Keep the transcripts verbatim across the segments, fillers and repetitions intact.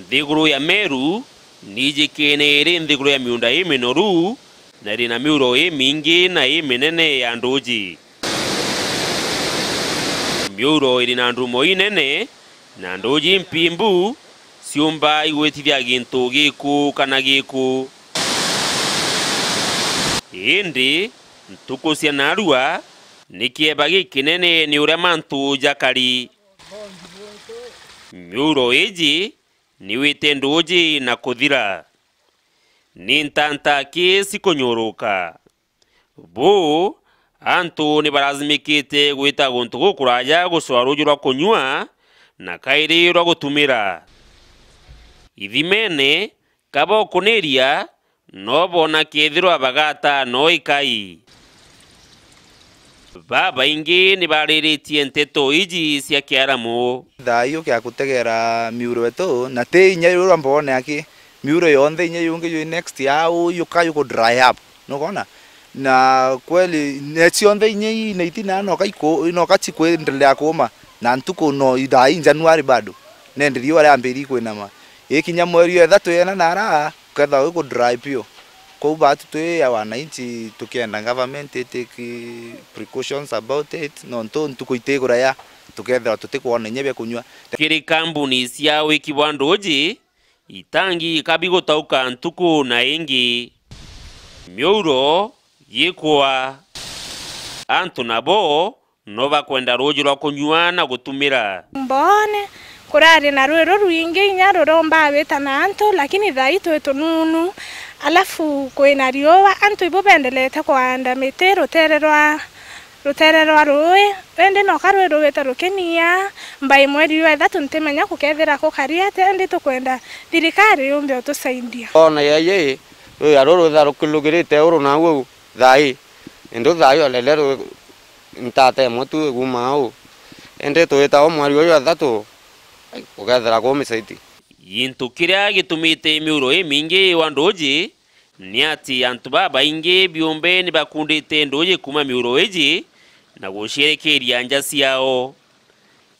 Nthiguru ya Meru ni ijikene iri nthiguru ya miunda iminoru, na iri na miuro imingi na iminene ya nduji. Miuro iri na ndumo inene na nduji mpimbu, ciumba igwitithia gintu giku kana giku. Indi ntuku cia narua ni kieba gikinene ni uria mantu jakari. Miuro iji ni wite nduji na kuthira. Ni ntanta ki cikunyuruka. Buu, antu ni barazimikite gwita guntu gukuraya gucwaa ruuji rwa kunyua, na kairi rwa gutumira. Ithimene, ka bokuniria, no boona kethirwa bagata no ikai. Babaingi ni bariritie nteto iji cia kiaramu. Thaa ii ukia kutegera miuro yetu, na ti inya yurwa mboone aki, miuro yonthe inya yungi yu next ya uu yuka yuku dry up. Nukwona? Na kweli, ne cionthe inya ii na itina noka iku-, noka cikwendelea kuuma, na ntuku no ithaa ii January bado, nendi riua riambiririe kwinama. Ikinya mweri wa ithatu yena nara, ukethirwa iku dry piu. Kwou batu twi ya wananchi tukienda government itiki precautions about it, nontu ntuku itikuraya, tukethirwa tutikwona inya bia kunyua. Kiri kambuni cia wiki bwa nduji, itangi ikabigutauka ntuku na ingi. Miuro yikwa. Antu nabo no bakwenda ruuji rwa kunyua na gutumira. Mboone, kurari na rui rurwingi inya ruromba wita na antu, lakini thaa ii twi tununu, alafu kwina riua. Antu ibo bendelete kwaanda miti rutere rwa, rutere rwa rui, indi noka rui ruwite rukinia, mbai mweri wa ithatu ntimenya kukethira kukari atia, indi tukwenda thirikari yumbe utusaidia. Ona yeye, rui aru rwitha rukilugirite uru na uu thaa ii, indi thaa ii olele rwi, ntata imwe tu iguuma uu. Indi twita o mweri uyu wa ithatu, ai, ukethira kumi saiti. Gintu kiria gitumite miuro imingi wa nduji ni ati antu babaingi biumbe ni bakundite nduji kuuma miuro iji na gucierekeria nja ciao.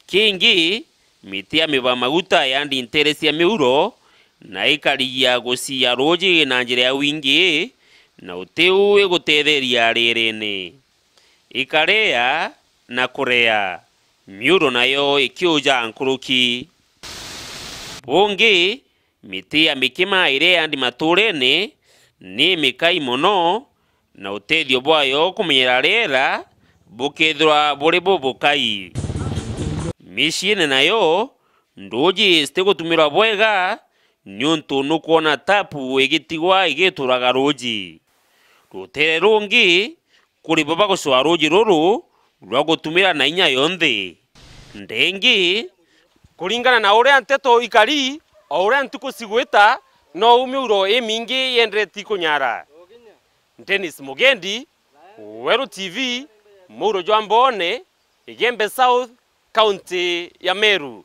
Kingi, miti ya miba maguta yandi ntere cia miuro, na ikarigia gucia ruuji na njira ya wingi, na utiu igutetheria riirene. Ikaria na kurea, miuro nayo ikiuja nkuruki. Bungi, miti ya mikima iria yandi matuurene ni mikai mono, na utethio bwayo kumenyera riera bukethirwa buri bubukai. Miciine nayo, nduuji zitigutumirwa bwega, niuntu nukwona tapu igitigwa igituraga ruuji. Rutere rungi, kuri bo bagucwaa ruuji ruru rwa gutumira na inya yonthe. Ndengi, kuringana na uria nteto ikari, o uria ntuku cigwita, nou miuro imingi yendereti kunyara. Dennis Mugendi, Weru T V, muuro jwa Mboone, Igembe South, kaunti ya Meru.